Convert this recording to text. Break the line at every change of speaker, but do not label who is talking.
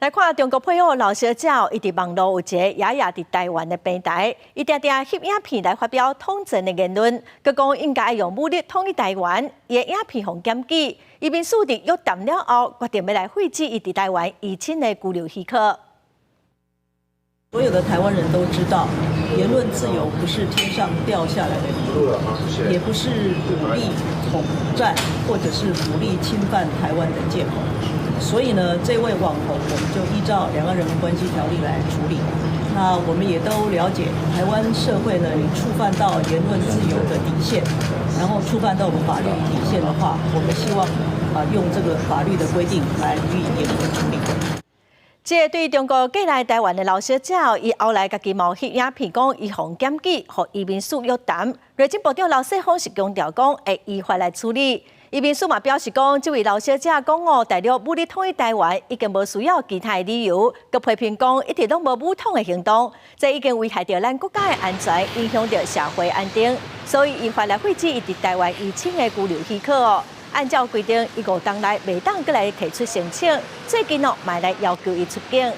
來看中國配偶劉小姐，伊佇網路有一個爺爺佇台灣的平台，伊定定翕影片來發表統戰的言論，閣講應該用武力統一台灣。伊的影片予檢舉，移民署佇約談了後，決定欲來廢止伊佇台灣移親的居留許可。
所有的台灣人都知道，言論自由不是天上掉下來的禮物，也不是武力統戰或者是武力侵犯台灣的借口。所以呢，這位網紅我們就依照《兩岸人民關係條例》來處理。那我們也都了解，台灣社會呢，你觸犯到言論自由的底線，然後觸犯到我們法律底線的話，我們希望啊用這個法律的規定來予以嚴格處理。
這個對中國過來台灣的劉小姐，伊後來家己嘛翕影片講，伊予檢舉，予移民署約談。內政部長劉世鋒是強調講，會依法來處理。移民署嘛表示講，這位劉小姐講哦，大陸武力統一台灣已經無需要其他的理由，閣批評講一直攏無武統的行動，這已經危害著咱國家的安全，影響著社會安定，所以依法來廢止伊佇台灣移親的居留許可哦。按照規定，伊5冬內袂當閣來提出申請。最近哦，嘛來要求伊出境。